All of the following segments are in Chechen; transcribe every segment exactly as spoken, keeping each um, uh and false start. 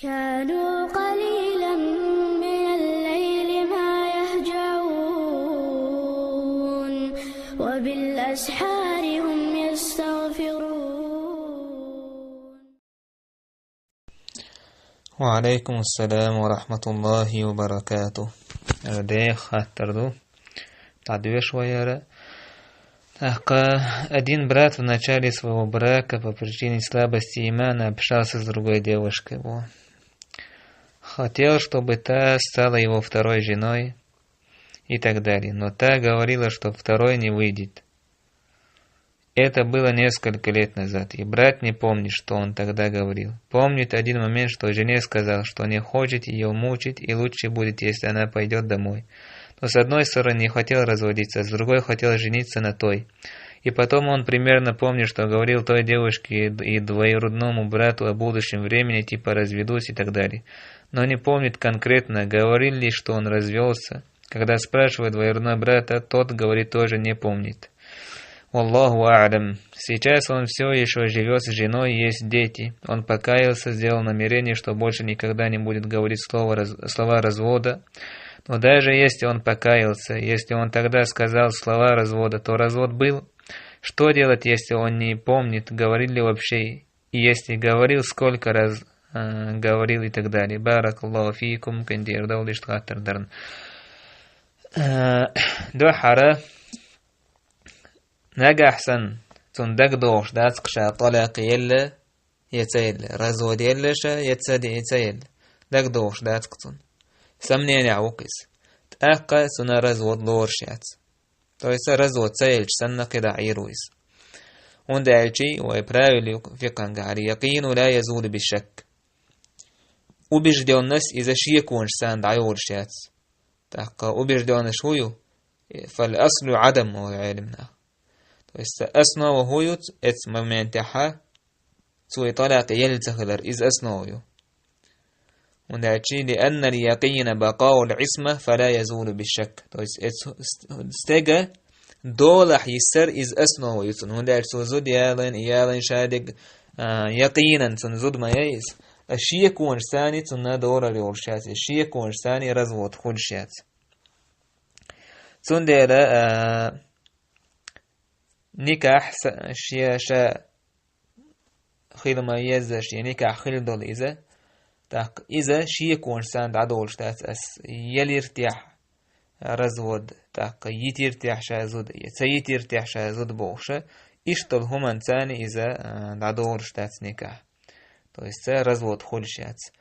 كانوا قليلا من الليل ما يهجعون، وبالأسحار هم يستغفرون. وعليكم السلام ورحمة الله وبركاته. Э, дех хаттар ду. Тадвеш ваяра. Так, э, один брат в начале своего брака по причине слабости имана общался с другой девушкой. Во. Хотел, чтобы та стала его второй женой и так далее. Но та говорила, что второй не выйдет. Это было несколько лет назад, и брат не помнит, что он тогда говорил. Помнит один момент, что жене сказал, что не хочет ее мучить, и лучше будет, если она пойдет домой. Но с одной стороны не хотел разводиться, с другой хотел жениться на той. И потом он примерно помнит, что говорил той девушке и двоюродному брату о будущем времени, типа разведусь и так далее. Но не помнит конкретно, говорил ли, что он развелся. Когда спрашивает двоюродного брата, тот говорит, тоже не помнит. Валлаху а'лям. Сейчас он все еще живет с женой, есть дети. Он покаялся, сделал намерение, что больше никогда не будет говорить слово раз- слова развода. Но даже если он покаялся, если он тогда сказал слова развода, то развод был. Что делать, если он не помнит, говорил ли вообще, и если говорил, сколько раз э, говорил и так далее. Баракаллаху фикум, кандир даулиш тхаттар дарн. Э, Духара нагахсан цун дагдохш дацкша талак елле, яца елле, развод елле ша, яца де яца елле. Дагдохш дацк цун. Сомнения вукис. Такка цуна развод лоршац. То есть развод цаелч санна кида ируис. Унда элчи вай правил фиканга али якину ла язулу бишак. Убеждённость из-за шекунш сан дайуршац. Так, убеждённость хую, фал аслу адам у илмна. То есть основа хую, эц моментаха, цуй талак ель цахилар из основу. Унда элчи, لأن اليقين بقاء العصمة فلا يزول بالشك. То есть, эц стега долах йиссар из основу юцун. Унда элчи цу зуд ялын, ялын шадик, а, якинан цун зуд ма яйс. А шекунш сани цунна долар йолшац, шекунш сани развод хулшац. Цундела, а, никах ша, ша хилма еззаш, я никах хил дол иза. Так, иза шекунш сан дадолш дац ас, ялиртях развод, так, йитиртях ша зуд, я ца йитиртях ша зуд болша, иштол хуман цани иза, а, дадолш дац никах. То есть, ца развод хулшац.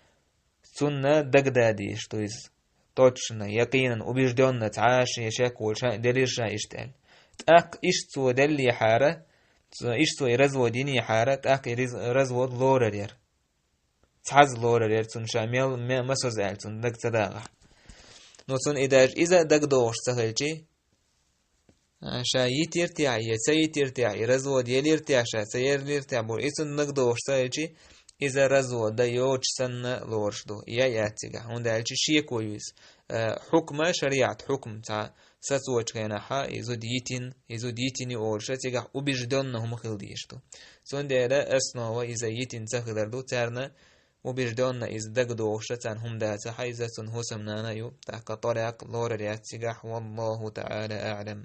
Цунна дагдадиш, то есть, точно, якинан, убеждённо, цаш, я шекулша, делирша иштел. Так, иш цу делли хара, иш цу и развод ини хара, так и риз- развод лорарер. Цаз лорарер, цун ша мел, ме- масоз эль, цун даг цадага. Но цун и даже иза даг дош цахельчи, а, ша йитиртях, я ца йитиртях, и развод елиртях, ша ца елиртях, бу и цун даг дош цахельчи, иза развод да йоч санна лорш ду, я яцига. Унда элчи шекуюз. Э, хукма, шариат хукм ца, сацуочкайнаха, изуд йитин, изуд йитини олша, цигах убеждённо хум хилдиш ду. Цундела основа иза йитин цахилар ду, царна убеждённо из даг доша, цан хум даца, ха иза цун хусам нана ю, так, талак лораряц цигах, والله تعالى أعلم.